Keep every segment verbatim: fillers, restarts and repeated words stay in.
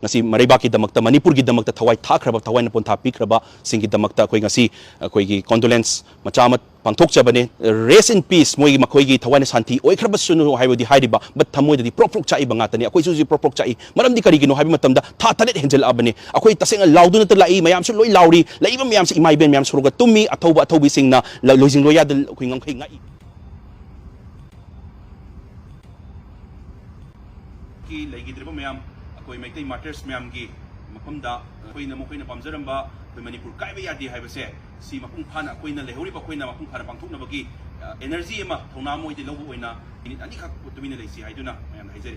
ꯉꯁꯤ ꯃꯔꯩꯕꯥꯛꯀꯤꯗꯃꯛꯇ, ꯃꯅꯤꯄꯨꯔꯒꯤꯗꯃꯛꯇ ꯊꯋꯥꯏ ꯊꯥꯈ꯭ꯔꯕ, ꯊꯋꯥꯏꯅ ꯄꯣꯟꯊꯥ ꯄꯤꯈ꯭ꯔꯕꯁꯤꯡꯒꯤꯗꯃꯛꯇ ꯑꯩꯈꯣꯏ ꯉꯁꯤ ꯑꯩꯈꯣꯏꯒꯤ condolence ꯃꯆꯥ ꯑꯃ ꯄꯥꯡꯊꯣꯛꯆꯕꯅꯦ꯫ Rest in peace, ꯃꯣꯏꯒꯤ, ꯃꯈꯣꯏꯒꯤ ꯊꯋꯥꯏꯅ ꯁꯥꯟꯇꯤ ꯑꯣꯏꯈ꯭ꯔꯕꯁꯨꯅꯨ ꯍꯥꯏꯕꯗꯤ ꯍꯥꯏꯔꯤꯕ, but ꯊꯃꯣꯏꯗꯗꯤ ꯄ꯭ꯔꯣꯛ ꯄ꯭ꯔꯣꯛ ꯆꯥꯛꯏꯕ ꯉꯥꯛꯇꯅꯤ꯫ ꯑꯩꯈꯣꯏꯁꯨ ꯍꯧꯖꯤꯛ ꯄ꯭ꯔꯣꯛ ꯄ꯭ꯔꯣꯛ ꯆꯥꯛꯏ꯫ ꯃꯔꯝꯗꯤ ꯀꯔꯤꯒꯤꯅꯣ ꯍꯥꯏꯕ ꯃꯇꯝꯗ ꯊꯥ ꯇꯔꯦꯠ ꯍꯦꯟꯖꯜꯂꯛꯑꯕꯅꯤ꯫ ꯑꯩꯈꯣꯏ ꯇꯁꯦꯡꯅ ꯂꯥꯎꯗꯨꯅꯇ ꯂꯥꯛꯏ, ꯃꯌꯥꯝꯁꯨ ꯂꯣꯏ ꯂꯥꯎꯔꯤ, ꯂꯩꯔꯤꯕ ꯃꯌꯥꯝꯁꯦ, ꯏꯃꯥ ꯏꯕꯦꯟ ꯃꯌꯥꯝ ꯁꯣꯔꯣꯛꯇ ꯇꯨꯝꯃꯤ, ꯑꯊꯧꯕ ꯑꯊꯧꯕꯤꯁꯤꯡꯅ ꯂ-, ꯂꯣꯏꯖꯤꯡ ꯂꯣꯏꯌꯥꯗ ꯑꯩꯈꯣꯏ ꯉꯝꯈꯩ ꯉꯥꯛꯏ꯫ ꯀꯤ ꯂꯩꯈꯤꯗ꯭ꯔꯤꯕ ꯃꯌꯥꯝ, ꯑꯩꯈꯣꯏ ꯃꯩꯇꯩ martyrs ꯃꯌꯥꯝꯒꯤ ꯃꯐꯝꯗ ꯑꯩꯈꯣꯏꯅ, ꯃꯈꯣꯏꯅ ꯄꯥꯝꯖꯔꯝꯕ ꯑꯩꯈꯣꯏ ꯃꯅꯤꯄꯨꯔ ꯀꯥꯏꯕ ꯌꯥꯗꯦ ꯍꯥꯏꯕꯁꯦ, ꯁꯤ ꯃꯄꯨꯡ ꯐꯥꯅ ꯑꯩꯈꯣꯏꯅ ꯂꯩꯍꯧꯔꯤꯕ ꯑꯩꯈꯣꯏꯅ ꯃꯄꯨꯡ ꯐꯥꯅ ꯄꯥꯡꯊꯣꯛꯅꯕꯒꯤ, ꯑ, energy ꯑꯃ, ꯊꯧꯅꯥ ꯑꯃ ꯑꯣꯏꯗꯤ ꯂꯧꯕ ꯑꯣꯏꯅ minute ꯑꯅꯤꯈꯛ ꯇꯨꯃꯤꯟꯅ ꯂꯩꯁꯤ ꯍꯥꯏꯗꯨꯅ ꯃꯌꯥꯝꯗ ꯍꯥꯏꯖꯔꯤ꯫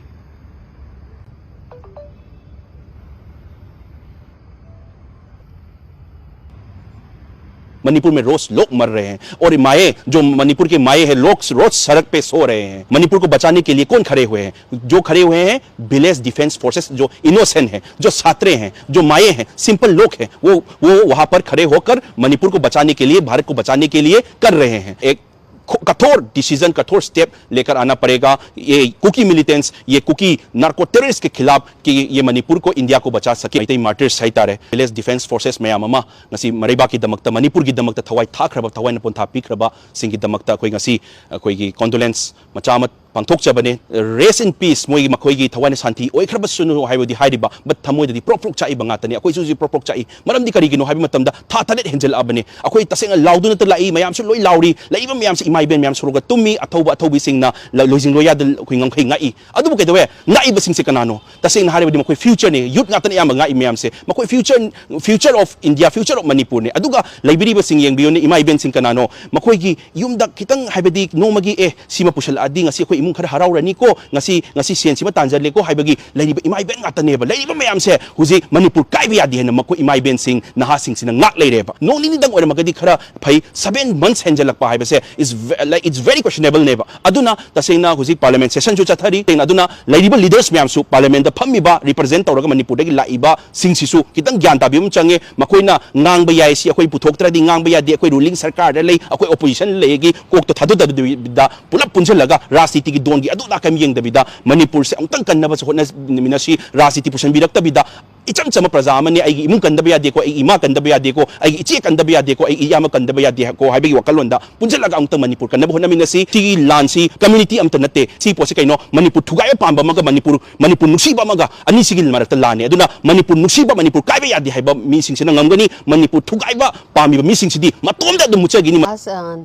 मणिपुर में रोज लोग मर रहे हैं और माए, जो मणिपुर के माए हैं, लोग रोज सड़क पे सो रहे हैं। मणिपुर को बचाने के लिए कौन खड़े हुए हैं? जो खड़े हुए हैं village defense forces, जो innocent हैं, जो छात्रे हैं, जो माए हैं, simple लोग हैं, वो वो वहां पर खड़े होकर मणिपुर को बचाने के लिए, भारत को बचाने के लिए कर रहे हैं। एक खो- कठोर decision, कठोर step लेकर आना पड़ेगा। ये कुकी militants, ये कुकी narco terrorist के खिलाफ, कि ये मणिपुर को, इंडिया को बचा सके। ꯃꯩꯇꯩ martyrs ꯍꯥꯏꯇꯥꯔꯦ, village defense forces ꯃꯌꯥꯝ ꯑꯃ ꯉꯁꯤ ꯃꯔꯩꯕꯥꯛꯀꯤꯗꯃꯛꯇ, ꯃꯅꯤꯄꯨꯔꯒꯤꯗꯃꯛꯇ ꯊꯋꯥꯏ ꯊꯥꯈ꯭ꯔꯕ, ꯊꯋꯥꯏꯅ ꯄꯣꯟꯊꯥ ꯄꯤꯈ꯭ꯔꯕꯁꯤꯡꯒꯤꯗꯃꯛꯇ ꯑꯩꯈꯣꯏ ꯉꯁꯤ ꯑꯩꯈꯣꯏꯒꯤ condolence ꯃꯆꯥ ꯑꯃ ꯄꯥꯡꯊꯣꯛꯆꯕꯅꯦ꯫ Rest in peace, ꯃꯣꯏꯒꯤ, ꯃꯈꯣꯏꯒꯤ ꯊꯋꯥꯏꯅ ꯁꯥꯟꯇꯤ ꯑꯣꯏꯈ꯭ꯔꯕꯁꯨꯅꯨ ꯍꯥꯏꯕꯗꯤ ꯍꯥꯏꯔꯤꯕ, but ꯊꯃꯣꯏꯗꯗꯤ ꯄ꯭ꯔꯣꯛ ꯄ꯭ꯔꯣꯛ ꯆꯥꯛꯏꯕ ꯉꯥꯛꯇꯅꯤ꯫ ꯑꯩꯈꯣꯏꯁꯨ ꯍꯧꯖꯤꯛ ꯄ꯭ꯔꯣꯛ ꯄ꯭ꯔꯣꯛ ꯆꯥꯛꯏ꯫ ꯃꯔꯝꯗꯤ ꯀꯔꯤꯒꯤꯅꯣ ꯍꯥꯏꯕ ꯃꯇꯝꯗ ꯊꯥ ꯇꯔꯦꯠ ꯍꯦꯟꯖꯜꯂꯛꯑꯕꯅꯤ꯫ ꯑꯩꯈꯣꯏ ꯇꯁꯦꯡꯅ ꯂꯥꯎꯗꯨꯅꯇ ꯂꯥꯛꯏ, ꯃꯌꯥꯝꯁꯨ ꯂꯣꯏ ꯂꯥꯎꯔꯤ, ꯂꯩꯔꯤꯕ ꯃꯌꯥꯝꯁꯦ, ꯏꯃꯥ ꯏꯕꯦꯟ ꯃꯌꯥꯝ ꯁꯣꯔꯣꯛꯇ ꯇꯨꯝꯃꯤ, ꯑꯊꯧꯕ ꯑꯊꯧꯕꯤꯁꯤꯡꯅ ꯂ-, ꯂꯣꯏꯖꯤꯡ ꯂꯣꯏꯌꯥꯗ ꯑꯩꯈꯣꯏ ꯉꯝꯈꯩ ꯉꯥꯛꯏ꯫ ꯑꯗꯨꯕꯨ ꯀꯩꯗꯧꯋꯦ? ꯉꯥꯛꯏꯕꯁꯤꯡꯁꯦ ꯀꯅꯥꯅꯣ? ꯇꯁꯦꯡꯅ ꯍꯥꯏꯔꯕꯗꯤ ꯃꯈꯣꯏ future ꯅꯦ, youth ꯉꯥꯛꯇꯅ ꯑꯌꯥꯝꯕ ꯉꯥꯛꯏ ꯃꯌꯥꯝꯁꯦ꯫ ꯃꯈꯣꯏ future, future of India, future of ꯃꯅꯤꯄꯨꯔꯅꯦ꯫ ꯑꯗꯨꯒ ꯂꯩꯕꯤꯔꯤꯕꯁꯤꯡ ꯌꯦꯡꯕꯤꯌꯨꯅꯦ, ꯏꯃꯥ ꯏꯕꯦꯟꯁꯤꯡ ꯀꯅꯥꯅꯣ? ꯃꯈꯣꯏꯒꯤ ꯌꯨꯝꯗ ꯈꯤꯇꯪ, ꯍꯥꯏꯕꯗꯤ ꯅꯣꯡꯃꯒꯤ, "ꯑꯦ, ꯁꯤꯃ ꯄꯨꯁꯜꯂꯛꯑꯗꯤ ꯉꯁꯤ ꯑꯩꯈꯣꯏ ꯏꯃꯨꯡ ꯈꯔ ꯍꯔꯥꯎꯔꯅꯤꯀꯣ, ꯉꯁꯤ, ꯉꯁꯤ ꯁꯦꯟꯁꯤꯃ ꯇꯥꯟꯖꯜꯂꯦꯀꯣ" ꯍꯥꯏꯕꯒꯤ ꯂꯩꯔꯤꯕ ꯏꯃꯥ ꯏꯕꯦꯟ ꯉꯥꯛꯇꯅꯦꯕ꯫ ꯂꯩꯔꯤꯕ ꯃꯌꯥꯝꯁꯦ ꯍꯧꯖꯤꯛ ꯃꯅꯤꯄꯨꯔ ꯀꯥꯏꯕ ꯌꯥꯗꯦ ꯍꯥꯏꯅ ꯃꯈꯣꯏ ꯏꯃꯥ ꯏꯕꯦꯟꯁꯤꯡ, ꯅꯍꯥꯁꯤꯡꯁꯤꯅ ꯉꯥꯛ ꯂꯩꯔꯦꯕ꯫ ꯅꯣꯡ ꯅꯤꯅꯤꯗꯪ ꯑꯣꯏꯔꯝꯃꯒꯗꯤ ꯈꯔ ꯐꯩ, seven months ꯍꯦꯟꯖꯜꯂꯛꯄ ꯍꯥꯏꯕꯁꯦ is ve-, like, it's very questionable ꯅꯦꯕ꯫ ꯑꯗꯨꯅ ꯇꯁꯦꯡꯅ ꯍꯧꯖꯤꯛ parliament session ꯁꯨ ꯆꯠꯊꯔꯤ꯫ ꯑꯗꯨꯅ ꯂꯩꯔꯤꯕ leaders ꯃꯌꯥꯝꯁꯨ, parliament ꯗ ꯐꯝꯃꯤꯕ, represent ꯇꯧꯔꯒ ꯃꯅꯤꯄꯨꯔꯗꯒꯤ ꯂꯥꯛꯏꯕ ꯁꯤꯡꯁꯤꯁꯨ ꯈꯤꯇꯪ ꯒ꯭ꯌꯥꯟ ꯇꯥꯕꯤꯕ ꯑꯃ ꯆꯪꯉꯦ꯫ ꯃꯈꯣꯏꯅ ꯉꯥꯡꯕ ꯌꯥꯏ, ꯁꯤ ꯑꯩꯈꯣꯏ ꯄꯨꯊꯣꯛꯇ꯭ꯔꯗꯤ ꯉꯥꯡꯕ ꯌꯥꯗꯦ, ꯑꯩꯈꯣꯏ ruling ꯁꯔꯀꯥꯔꯗ ꯂꯩ, ꯑꯩꯈꯣꯏ opposition ꯂꯩꯒꯤ ꯀꯣꯛꯇꯣ ꯊꯥꯗꯗꯕꯤꯗ ꯄꯨꯂꯞ ꯄꯨꯟꯁꯤꯜꯂꯒ ꯔꯥꯖꯅꯤꯇꯤ ꯗꯣꯟꯒꯤ ꯑꯗꯨ ꯑꯗꯥ ꯀꯔꯤꯝ ꯌꯦꯡꯗꯕꯤꯗ ꯃꯅꯤꯄꯨꯔꯁꯦ ꯑꯃꯨꯛꯇꯪ ꯀꯟꯅꯕꯁꯨ ꯍꯣꯠꯅꯃꯤꯟꯅꯁꯤ꯫ ꯔꯥꯖꯅꯤꯇꯤ ꯄꯨꯁꯟꯕꯤꯔꯛꯇꯕꯤꯗ ꯏꯆꯝ ꯆꯝꯕ ꯄ꯭ꯔꯖꯥ ꯑꯃꯅꯤ, ꯑꯩꯒꯤ ꯏꯃꯨꯡ ꯀꯟꯗꯕ ꯌꯥꯗꯦꯀꯣ, ꯑꯩꯒꯤ ꯏꯃꯥ ꯀꯟꯗꯕ ꯌꯥꯗꯦꯀꯣ, ꯑꯩꯒꯤ ꯏꯆꯦ ꯀꯟꯗꯕ ꯌꯥꯗꯦꯀꯣ, ꯑꯩꯒꯤ ꯏꯌꯥꯝꯕ ꯀꯟꯗꯕ ꯌꯥꯗꯦꯀꯣ ꯍꯥꯏꯕꯒꯤ ꯋꯥꯈꯜꯂꯣꯟꯗ ꯄꯨꯟꯁꯤꯜꯂꯒ ꯑꯃꯨꯛꯇꯪ ꯃꯅꯤꯄꯨꯔ ꯀꯟꯅꯕ ꯍꯣꯠꯅꯃꯤꯟꯅꯁꯤ꯫ ꯁꯤꯒꯤ ꯂꯥꯟꯁꯤ ꯀꯝꯃ꯭ꯌꯨꯅꯤꯇꯤ ꯑꯝꯇ ꯅꯠꯇꯦ꯫ ꯁꯤ ꯄꯣꯠꯁꯤ ꯀꯩꯅꯣ? ꯃꯅꯤꯄꯨꯔ ꯊꯨꯒꯥꯏꯕ ꯄꯥꯝꯕ ꯑꯃꯒ ꯃꯅꯤꯄꯨꯔ, ꯃꯅꯤꯄꯨꯔ ꯅꯨꯡꯁꯤꯕ ꯑꯃꯒ, ꯑꯅꯤꯁꯤꯒꯤ ꯃꯔꯛꯇ ꯂꯥꯟꯅꯤ꯫ ꯑꯗꯨꯅ ꯃꯅꯤꯄꯨꯔ ꯅꯨꯡꯁꯤꯕ, ꯃꯅꯤꯄꯨꯔ ꯀꯥꯏꯕ ꯌꯥꯗꯦ ꯍꯥꯏꯕ ꯃꯤꯁꯤꯡꯁꯤꯅ ꯉꯝꯒꯅꯤ꯫ ꯃꯅꯤꯄꯨꯔ ꯊꯨꯒꯥꯏꯕ ꯄꯥꯝꯃꯤꯕ ꯃꯤꯁꯤꯡꯁꯤꯗꯤ ꯃꯇꯣꯝꯇ ꯑꯗꯨꯝ ꯃꯨꯠꯆꯈꯤꯅꯤ꯫ आज, अ,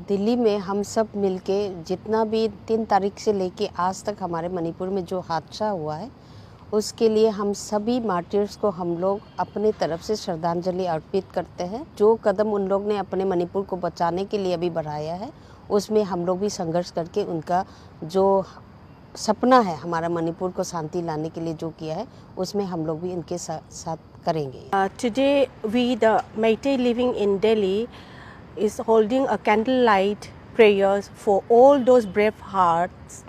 दिल्ली में हम सब मिलके जितना भी तीन तारीख से लेके आज तक हमारे मणिपुर में जो हादसा हुआ है, उसके लिए हम सभी मार्टियर्स को हम लोग अपने तरफ से श्रद्धांजलि अर्पित करते हैं। जो कदम उन लोग ने अपने मणिपुर को बचाने के लिए अभी बढ़ाया है, उसमें हम लोग भी संघर्ष करके उनका जो सपना है हमारा मणिपुर को शांति लाने के लिए जो किया है, उसमें हम लोग भी उनके सा-, साथ करेंगे। Uh, today, we, the Meitei living in Delhi, is holding a candlelight prayers for all those brave hearts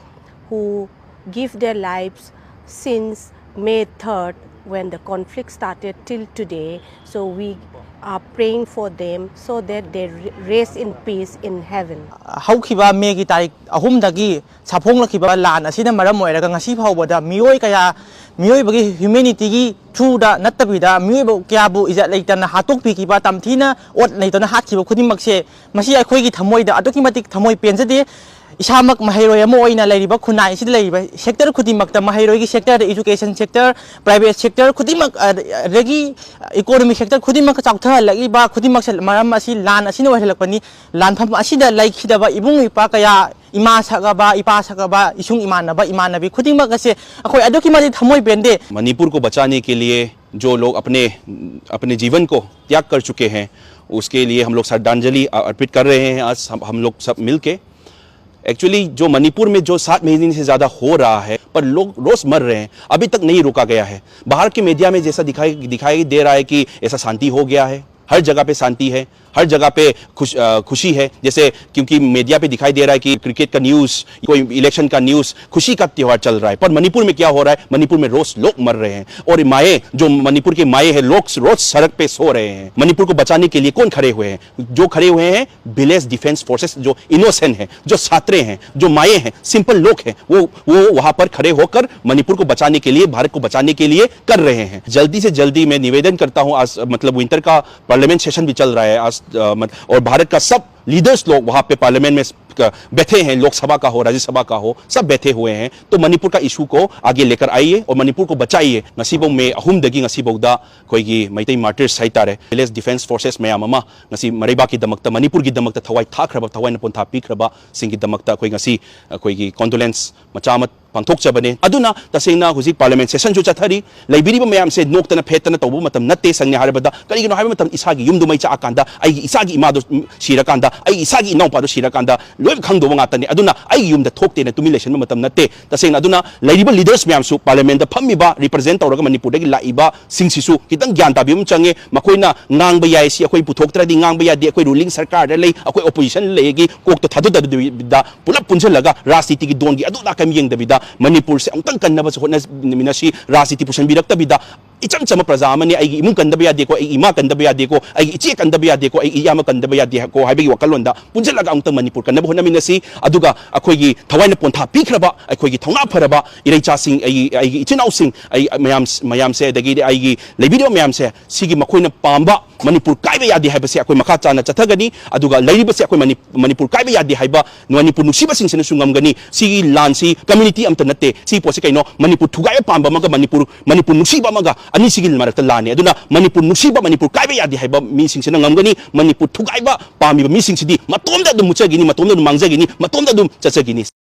who give their lives since May third, when the conflict started, till today. So we are praying for them so that they re- rest in peace in heaven. ꯍꯧꯈꯤꯕ ꯃꯦꯒꯤ ꯇꯥꯔꯤꯛ ꯑꯍꯨꯝꯗꯒꯤ ꯁꯥꯐꯣꯡꯂꯛꯈꯤꯕ ꯂꯥꯟ ꯑꯁꯤꯅ ꯃꯔꯝ ꯑꯣꯏꯔꯒ ꯉꯁꯤ ꯐꯥꯎꯕꯗ ꯃꯤꯑꯣꯏ ꯀꯌꯥ, ꯃꯤꯑꯣꯏꯕꯒꯤ ꯍ꯭ꯌꯨꯃꯦꯅꯤꯇꯤꯒꯤ ꯊ꯭ꯔꯨꯗ ꯅꯠꯇꯕꯤꯗ ꯃꯤꯑꯣꯏꯕ ꯀꯌꯥꯕꯨ ꯏꯖꯠ ꯂꯩꯇꯅ ꯍꯥꯠꯇꯣꯛꯄꯤꯈꯤꯕ, ꯇꯝꯊꯤꯅ ꯑꯣꯠ ꯅꯩꯇꯅ ꯍꯥꯠꯈꯤꯕ ꯈꯨꯗꯤꯡꯃꯛꯁꯦ, ꯃꯁꯤ ꯑꯩꯈꯣꯏꯒꯤ ꯊꯃꯣꯏꯗ ꯑꯗꯨꯛꯀꯤ ꯃꯇꯤꯛ ꯊꯃꯣꯏ ꯄꯦꯟꯖꯗꯦ꯫ ꯏꯁꯥꯃꯛ ꯃꯍꯩꯔꯣꯏ ꯑꯃ ꯑꯣꯏꯅ ꯂꯩꯔꯤꯕ ꯈꯨꯟꯅꯥꯏ ꯑꯁꯤꯗ ꯂꯩꯔꯤꯕ ꯁꯦꯛꯇꯔ ꯈꯨꯗꯤꯡꯃꯛꯇ, ꯃꯍꯩꯔꯣꯏꯒꯤ ꯁꯦꯛꯇꯔꯗ, ꯏꯖꯨꯀꯦꯁꯟ ꯁꯦꯛꯇꯔ, ꯄ꯭ꯔꯥꯏꯚꯦꯠ ꯁꯦꯛꯇꯔ ꯈꯨꯗꯤꯡꯃꯛ, ꯑꯗꯒꯤ ꯏꯀꯣꯅꯣꯃꯤꯛ ꯁꯦꯛꯇꯔ ꯈꯨꯗꯤꯡꯃꯛꯇ ꯆꯥꯎꯊꯍꯜꯂꯛꯂꯤꯕ ꯈꯨꯗꯤꯡꯃꯛꯁꯦ ꯃꯔꯝ ꯑꯁꯤ ꯂꯥꯟ ꯑꯁꯤꯅ ꯑꯣꯏꯍꯜꯂꯛꯄꯅꯤ꯫ ꯂꯥꯟꯐꯝ ꯑꯁꯤꯗ ꯂꯩꯈꯤꯗꯕ ꯏꯕꯨꯡ ꯏꯄ꯭ꯋꯥ ꯀꯌꯥ, ꯏꯃꯥ ꯁꯛꯑꯕ, ꯏꯄꯥ ꯁꯛꯑꯕ, ꯏꯁꯨꯡ ꯏꯃꯥꯟꯅꯕ, ꯏꯃꯥꯟꯅꯕꯤ ꯈꯨꯗꯤꯡꯃꯛ ꯑꯁꯦ ꯑꯩꯈꯣꯏ ꯑꯗꯨꯛꯀꯤ ꯃꯇꯤꯛ ꯊꯃꯣꯏ ꯄꯦꯟꯗꯦ꯫ मणिपुर को बचाने के लिए जो लोग अपने, अपने जीवन को त्याग कर चुके हैं, उसके लिए हम लोग श्रद्धांजलि अर्पित कर रहे हैं आज हम, हम लोग सब मिलके। एक्चुअली जो मणिपुर में जो सात महीने से ज़्यादा हो रहा है, पर लोग रोज़ मर रहे हैं, अभी तक नहीं रोका गया है। बाहर के मीडिया में जैसा दिखाई, दिखाई दे रहा है कि ऐसा शांति हो गया है, हर जगह पे शांति है, हर जगह पे खुश, अ, खुशी है। जैसे क्योंकि मीडिया पे दिखाई दे रहा है कि क्रिकेट का न्यूज़, कोई इलेक्शन का न्यूज़, खुशी का त्यौहार चल रहा है, पर मणिपुर में क्या हो रहा है? मणिपुर में रोज़ लोग मर रहे हैं, और माएँ, जो मणिपुर के माएँ हैं, लोग रोज़ सड़क पे सो रहे हैं। मणिपुर को बचाने के लिए कौन खड़े हुए हैं? जो खड़े हुए हैं, विलेज डिफेंस फोर्सेस, जो इनोसेंट हैं, जो छात्रे हैं, जो माएँ हैं, सिंपल लोग हैं, वो वो वहाँ पर खड़े होकर मणिपुर को बचाने के लिए, भारत को बचाने के लिए कर रहे हैं। जल्दी से जल्दी मैं निवेदन करता हूँ, आज मतलब विंटर का पार्लियामेंट सेशन भी चल रहा है आज, अ, मत-, और भारत का सब लीडर्स लोग वहाँ पे पार्लियामेंट में स-, क-, बैठे हैं, लोकसभा का हो, राज्यसभा का हो, सब बैठे हुए हैं। तो मणिपुर का इशू को आगे लेकर आइए और मणिपुर को बचाइए। ꯉꯁꯤꯐꯥꯎ ꯃꯦ ꯑꯍꯨꯝꯗꯒꯤ ꯉꯁꯤꯐꯥꯎꯗ ꯑꯩꯈꯣꯏꯒꯤ ꯃꯩꯇꯩ ꯃꯥꯔꯇꯤꯔꯁ ꯍꯥꯏꯇꯥꯔꯦ, ꯚꯤꯂꯦꯖ ꯗꯤꯐꯦꯟꯁ ꯐꯣꯔꯁꯦꯁ ꯃꯌꯥꯝ ꯑꯃ ꯉꯁꯤ ꯃꯔꯩꯕꯥꯛꯀꯤ ꯗꯃꯛꯇ, ꯃꯅꯤꯄꯨꯔꯒꯤ ꯗꯃꯛꯇ ꯊꯋꯥꯏ ꯊꯥꯈ꯭ꯔꯕ, ꯊꯋꯥꯏꯅ ꯄꯣꯟꯊꯥ ꯄꯤꯈ꯭ꯔꯕꯁꯤꯡꯒꯤ ꯗꯃꯛꯇ ꯑꯩꯈꯣꯏ ꯉꯁꯤ ꯑꯩꯈꯣꯏꯒꯤ ꯀꯣꯟꯗꯣꯂꯦꯟꯁ ꯃꯆꯥ ꯑꯃ ꯄꯥꯡꯊꯣꯛꯆꯕꯅꯦ꯫ ꯑꯗꯨꯅ ꯇꯁꯦꯡꯅ ꯍꯧꯖꯤꯛ ꯄꯥꯔꯂꯤꯌꯥꯃꯦꯟ ꯁꯦꯁꯟꯁꯨ ꯆꯠꯊꯔꯤ꯫ ꯂꯩꯕꯤꯔꯤꯕ ꯃꯌꯥꯝꯁꯦ ꯅꯣꯛꯇꯅ ꯐꯦꯠꯇꯅ ꯇꯧꯕ ꯃꯇꯝ ꯅꯠꯇꯦ꯫ ꯁꯪꯅ ꯍꯥꯏꯔꯕꯗ, ꯀꯔꯤꯒꯤꯅꯣ ꯍꯥꯏꯕ ꯃꯇꯝꯗ, ꯏꯁꯥꯒꯤ ꯌꯨꯝꯗꯨ ꯃꯩ ꯆꯥꯛꯑꯀꯥꯟꯗ, ꯑꯩꯒꯤ ꯏꯆꯥꯒꯤ ꯏꯃꯥꯗꯣ, ꯎꯝ, ꯁꯤꯔꯀꯥꯟꯗ, ꯑꯩꯒꯤ ꯏꯁꯥꯒꯤ ꯏꯅꯥꯎꯄꯥꯗꯣ ꯁꯤꯔꯀꯥꯟꯗ ꯂꯣꯏꯅ ꯈꯪꯗꯧꯕ ꯉꯥꯛꯇꯅꯤ꯫ ꯑꯗꯨꯅ ꯑꯩꯒꯤ ꯌꯨꯝꯗ ꯊꯣꯛꯇꯦꯅ ꯇꯨꯃꯤꯟ ꯂꯩꯁꯟꯕ ꯃꯇꯝ ꯅꯠꯇꯦ꯫ ꯇꯁꯦꯡꯅ ꯑꯗꯨꯅ ꯂꯩꯔꯤꯕ ꯂꯤꯗꯔꯁ ꯃꯌꯥꯝꯁꯨ, ꯄꯥꯔꯂꯤꯌꯥꯃꯦꯟꯗ ꯐꯝꯃꯤꯕ, ꯔꯤꯄ꯭ꯔꯖꯦꯟ ꯇꯧꯔꯒ ꯃꯅꯤꯄꯨꯔꯗꯒꯤ ꯂꯥꯛꯏꯕꯁꯤꯡꯁꯤꯁꯨ ꯈꯤꯇꯪ ꯒ꯭ꯌꯥꯟ ꯇꯥꯕꯤꯕ ꯑꯃ ꯆꯪꯉꯦ꯫ ꯃꯈꯣꯏꯅ ꯉꯥꯡꯕ ꯌꯥꯏ, ꯁꯤ ꯑꯩꯈꯣꯏ ꯄꯨꯊꯣꯛꯇ꯭ꯔꯗꯤ ꯉꯥꯡꯕ ꯌꯥꯗꯦ, ꯑꯩꯈꯣꯏ ꯔꯨꯂꯤꯡ ꯁꯔꯀꯥꯔꯗ ꯂꯩ, ꯑꯩꯈꯣꯏ ꯑꯣꯄꯣꯖꯤꯁꯟ ꯂꯩꯒꯤ ꯀꯣꯛꯇꯣ ꯊꯥꯗꯗꯕꯤꯗ ꯄꯨꯂꯞ ꯄꯨꯟꯁꯤꯜꯂꯒ ꯔꯥꯖꯅꯤꯇꯤꯒꯤ ꯗꯣꯟꯒꯤ ꯑꯗꯨ ꯑꯗꯥ ꯀꯔꯤꯝ ꯌꯦꯡꯗꯕꯤꯗ ꯃꯅꯤꯄꯨꯔꯁꯦ ꯑꯃꯨꯛꯇꯪ ꯀꯟꯅꯕꯁꯨ ꯍꯣꯠꯅꯃꯤꯟꯅꯁꯤ꯫ ꯔꯥꯖꯅꯤꯇꯤ ꯄꯨꯁꯟꯕꯤꯔꯛꯇꯕꯤꯗ, ꯏꯆꯝ ꯆꯝꯕ ꯄ꯭ꯔꯖꯥ ꯑꯃꯅꯤ, ꯑꯩꯒꯤ ꯏꯃꯨꯡ ꯀꯟꯗꯕ ꯌꯥꯗꯦꯀꯣ, ꯑꯩꯒꯤ ꯏꯃꯥ ꯀꯟꯗꯕ ꯌꯥꯗꯦꯀꯣ, ꯑꯩꯒꯤ ꯏꯆꯦ ꯀꯟꯗꯕ ꯌꯥꯗꯦꯀꯣ, ꯑꯩꯒꯤ ꯏꯌꯥꯝꯕ ꯀꯟꯗꯕ ꯌꯥꯗꯦꯀꯣ ꯍꯥꯏꯕꯒꯤ ꯋꯥꯈꯜꯂꯣꯟꯗ ꯄꯨꯟꯁꯤꯜꯂꯒ ꯑꯃꯨꯛꯇꯪ ꯃꯅꯤꯄꯨꯔ ꯀꯟꯅꯕ ꯍꯣꯠꯅꯃꯤꯟꯅꯁꯤ꯫ ꯑꯗꯨꯒ ꯑꯩꯈꯣꯏꯒꯤ ꯊꯋꯥꯏꯅ ꯄꯣꯟꯊꯥ ꯄꯤꯈ꯭ꯔꯕ ꯑꯩꯈꯣꯏꯒꯤ ꯊꯧꯅꯥ ꯐꯔꯕ ꯏꯔꯩꯆꯥꯁꯤꯡ, ꯑꯩꯒꯤ, ꯑꯩꯒꯤ ꯏꯆꯤꯟ ꯏꯅꯥꯎꯁꯤꯡ, ꯑꯩ ꯃꯌꯥꯝ, ꯃꯌꯥꯝꯁꯦ, ꯑꯗꯒꯤꯗꯤ ꯑꯩꯒꯤ ꯂꯩꯕꯤꯔꯤꯕ ꯃꯌꯥꯝꯁꯦ, ꯁꯤꯒꯤ ꯃꯈꯣꯏꯅ ꯄꯥꯝꯕ ꯃꯅꯤꯄꯨꯔ ꯀꯥꯏꯕ ꯌꯥꯗꯦ ꯍꯥꯏꯕꯁꯦ ꯑꯩꯈꯣꯏ ꯃꯈꯥ ꯇꯥꯅ ꯆꯠꯊꯒꯅꯤ꯫ ꯑꯗꯨꯒ ꯂꯩꯔꯤꯕꯁꯦ ꯑꯩꯈꯣꯏ ꯃꯅꯤ-, ꯃꯅꯤꯄꯨꯔ ꯀꯥꯏꯕ ꯌꯥꯗꯦ ꯍꯥꯏꯕ ꯃꯅꯤꯄꯨꯔ ꯅꯨꯡꯁꯤꯕꯁꯤꯡꯁꯤꯅꯁꯨ ꯉꯝꯒꯅꯤ꯫ ꯁꯤꯒꯤ ꯂꯥꯟꯁꯤ ꯀꯝꯃ꯭ꯌꯨꯅꯤꯇꯤ ꯑꯝꯇ ꯅꯠꯇꯦ꯫ ꯁꯤ ꯄꯣꯠꯁꯤ ꯀꯩꯅꯣ? ꯃꯅꯤꯄꯨꯔ ꯊꯨꯒꯥꯏꯕ ꯄꯥꯝꯕ ꯑꯃꯒ ꯃꯅꯤꯄꯨꯔ, ꯃꯅꯤꯄꯨꯔ ꯅꯨꯡꯁꯤꯕ ꯑꯃꯒ, ꯑꯅꯤꯁꯤꯒꯤ ꯃꯔꯛꯇ ꯂꯥꯟꯅꯤ꯫ ꯑꯗꯨꯅ ꯃꯅꯤꯄꯨꯔ ꯅꯨꯡꯁꯤꯕ, ꯃꯅꯤꯄꯨꯔ ꯀꯥꯏꯕ ꯌꯥꯗꯦ ꯍꯥꯏꯕ ꯃꯤꯁꯤꯡꯁꯤꯅ ꯉꯝꯒꯅꯤ꯫ ꯃꯅꯤꯄꯨꯔ ꯊꯨꯒꯥꯏꯕ ꯄꯥꯝꯃꯤꯕ ꯃꯤꯁꯤꯡꯁꯤꯗꯤ ꯃꯇꯣꯝꯗ ꯑꯗꯨꯝ ꯃꯨꯠꯆꯈꯤꯅꯤ, ꯃꯇꯣꯝꯗ ꯑꯗꯨꯝ ꯃꯥꯡꯖꯈꯤꯅꯤ, ꯃꯇꯣꯝꯗ ꯑꯗꯨꯝ ꯆꯠꯆꯈꯤꯅꯤ꯫